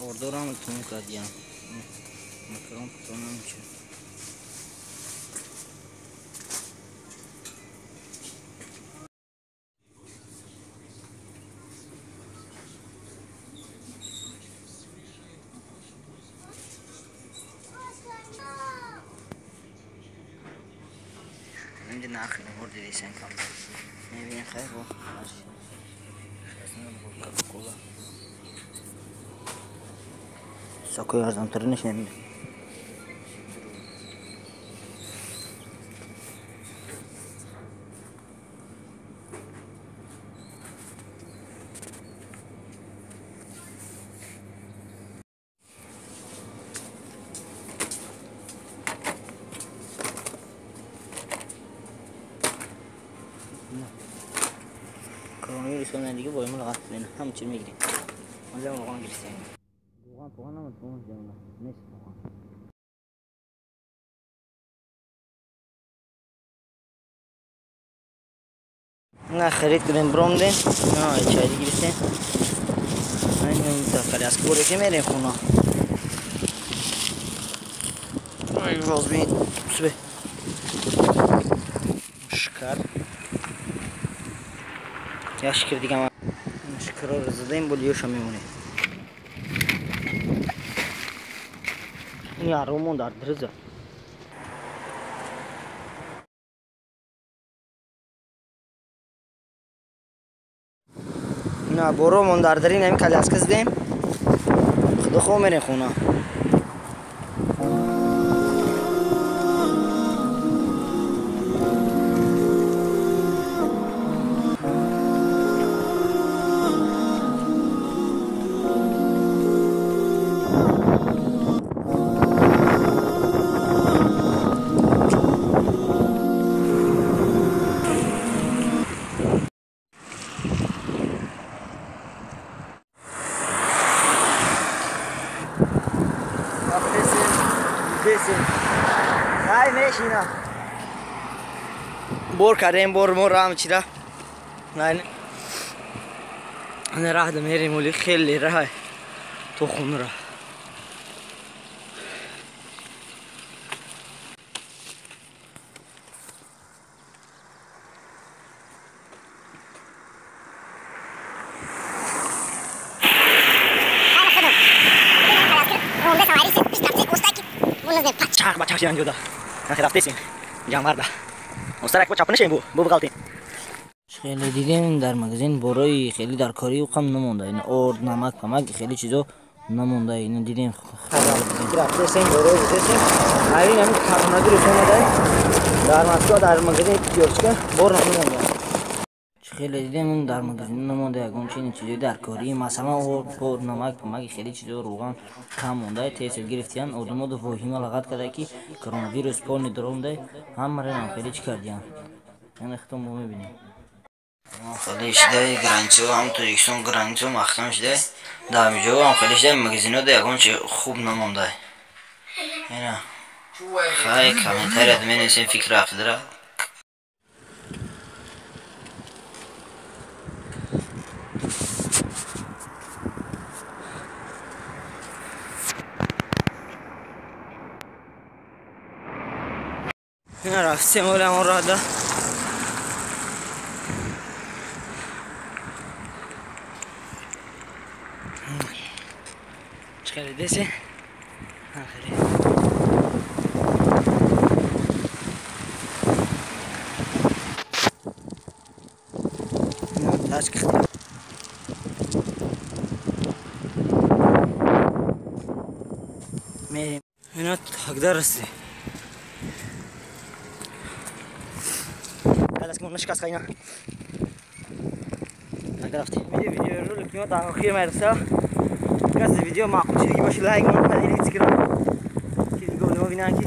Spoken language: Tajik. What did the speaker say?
Ордорам тун кардиям. Макарон патронам чӣ. Инҷа нархи нуҳор дидесен кам. Мебинем хайр бо. Кока-кола. Сокои арзонтаринаш намебинем. Коронавирус дига бо мо лағат ҳам чиз мегирем. Онҷа равған гирифтем. Равған поған намад, поған ҷамла. Нест поған. На харид кардем, бромдем. На чай гирифтем. Айн дар коляска боре ки мерем хона. Ай возьми себе. Шикар. Як шикар дига шикарро задаем, бо лиёша мемонем. Ин аромон дар дриза. На боромон дар дарин ҳамин коляска задем. Худо хоҳ мерем хона. Ай мешина. Бор кардем, бор мо рам чира. Най. Не раҳ да мерем, оли хеле раҳ то хонра. Чак ба чак янҷода. Рафтесем. Ҷамарда. Остарак бо чапнешем бу. Бу бғалтем. Хеле дидем дар магазин борои хеле дар кори қам намонда. Ин орд, намак, памак хеле чизо намонда. Ин дидем. Рафтесем, борои дидесем. Айн ҳамин коронавирус омада. Дар Москва дар магазин Пятёрочка бор намонда. Хеле дидем дар магазин намонда ягон чизи чизои дар кори, масалан орд, бор, намак, памак хеле чизо рӯған кам монда. Тез гирифтиян одамо ду воҳима лағат карда ки коронавирус полни даромда, ҳамаро нам хеле чӣ кардиян. Яъне худтон мо мебинем. Хеле шидаи границао ҳам Тоҷикистон границао маҳкам шидаи, дар ҳамиҷо ҳам хеле шидаи магазино да ягон чи хуб намонда. Ина хай комментария менависем фикр ақидара. Ина рафтем оли ҳамон роҳда. Чӣ хеле десе? Хеле. Тачка. Мерем. Ина тогда расти. Коляска нашикаст хайна. Тогда рафтем. Видео ролик мо дар охир мераса. Касе видео маъқул чизи боши лайк мон поделиться кунед. Ки дига одамо бинанд ки